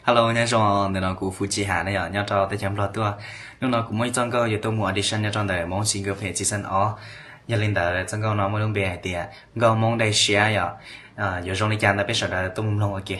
Hello, nyob zoo, ntawm no kuv Fuji Ham na yom, nyob rau teb chaws Nplog tuaj. Hnub no kuv muaj ib txoj nkauj yuav tuaj mus audition nyob rau ntawm Hmoob Singles Page season ob. Yog li ntawd txoj nkauj no muaj lub npe hais tias Nkauj Hmoob Dai Siab yom. Yuav zoo li cas ntawd peb sawv daws tuaj mus mloog ua ke.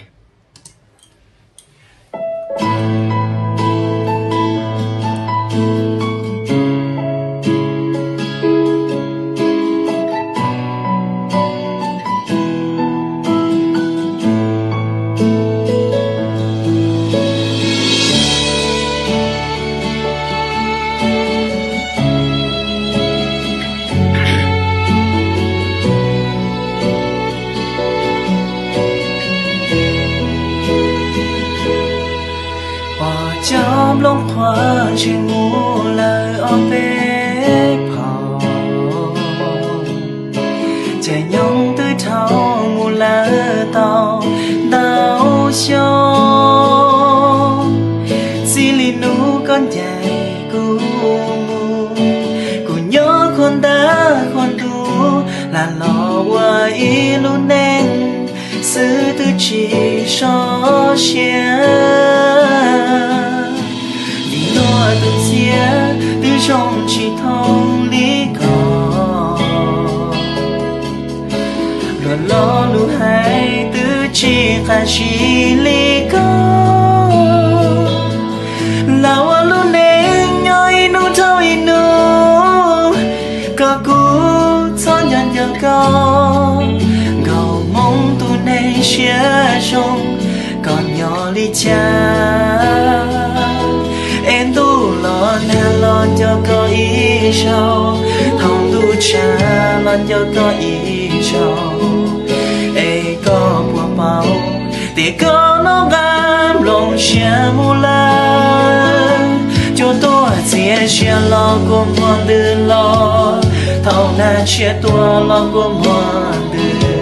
Pom cov nplooj qhuav ntshe mus lawm ob peb phaum, ces nyoog twb dhau mus lawm tau ntau xyoo. Txij li hnub koj ncaim kuv mus, kuv nyob khuam ntab khuam ntuj lam los ua ib lub neej xwb twb tsis sov siab. Vim luag tus txiaj twb zoo tsis thooj li koj, luag lo lus hais twb tsis qab zib li koj. Lam ua lub neej nyob ib hnub dhau ib hnub, koj kuj txhob nco nco koj. Nkauj Hmoob tus neeg siab zoo, koj nyob li cas? Es ntuj los nag los nco koj ib zaug, thaum ntuj tshav los nco koj ib zaug. Es koj puas paub tias koj noj qab nplooj siab mus lawm? Cua tuaj txias siab los kua muag ntws los, thaum nag tshiab tuaj los kua muag ntws.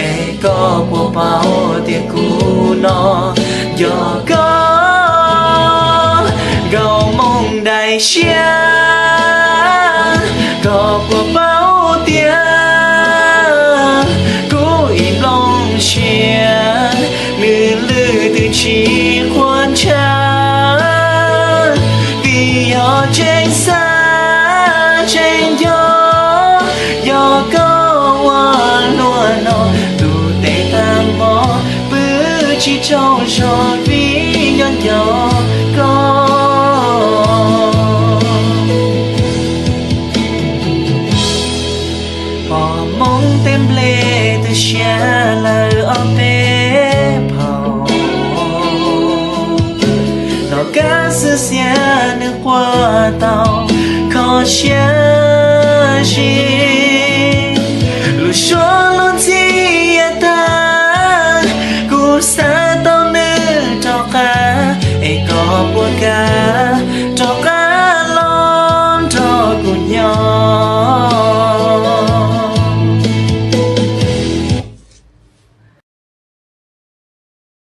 Es koj puas paub tias kuv no nco koj, Nkauj Hmoob Dai Siab? Koj puas paub tias kuv ib nplooj siab nws lwj twb tsis qhuav ntshav? Vim yog tseem xav tseem nco, yog koj ua luaj no, tus tes tag hmo pw tsis tsaug zog vim nyob nco koj. Pom Hmoob tej nplej twb siab lawm ob peb phaum, los kab xwb xiab nws quaj tau kho siab zim. Lub suab lub ntxhi yav tag, kuv xav tau nws rov qab, es koj puas kam rov qab los nrog kuv nyob?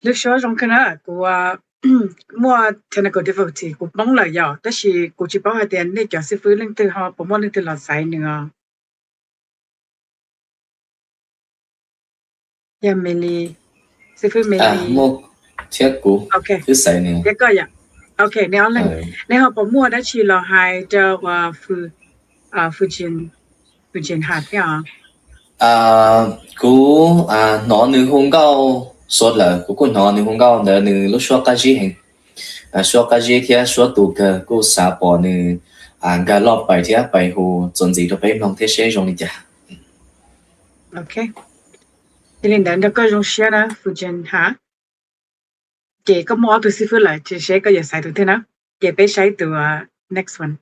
Lub suab zoo kawg na, kuv muaj technical difficulty, kuv poob lawm yom, tab sis kuv tsis paub hais tias nej cov xib fwb leej twg ho puas muaj leej twg los xaiv nws os. Yog Meli, xib fwb Meli thiab kuv twb xaiv nws. Thiab koj yom? Ok, nej ob leeg, nej ho puas muaj dab tsi los hais rau Fujin, Fujin Ham thiab os? Kuv hnov nws hu nkauj suav dlawg, kuv kuj hnov nws hu nkauj ntawd, nws lub suab qab zib heev, suab qab zib thiab suab tu kawg, kuj xav pom nws nkag loj pais thiab pais hu txuas ntxiv rau peb mloog thiab seb zoo li cas. Ok, yog li ntawd nrog koj zoo siab na Fujin Ham. Ces koj muaj ob tug xib fwb lawm, ces seb koj yuav xaiv tus twg na. Ces peb saib tus next one.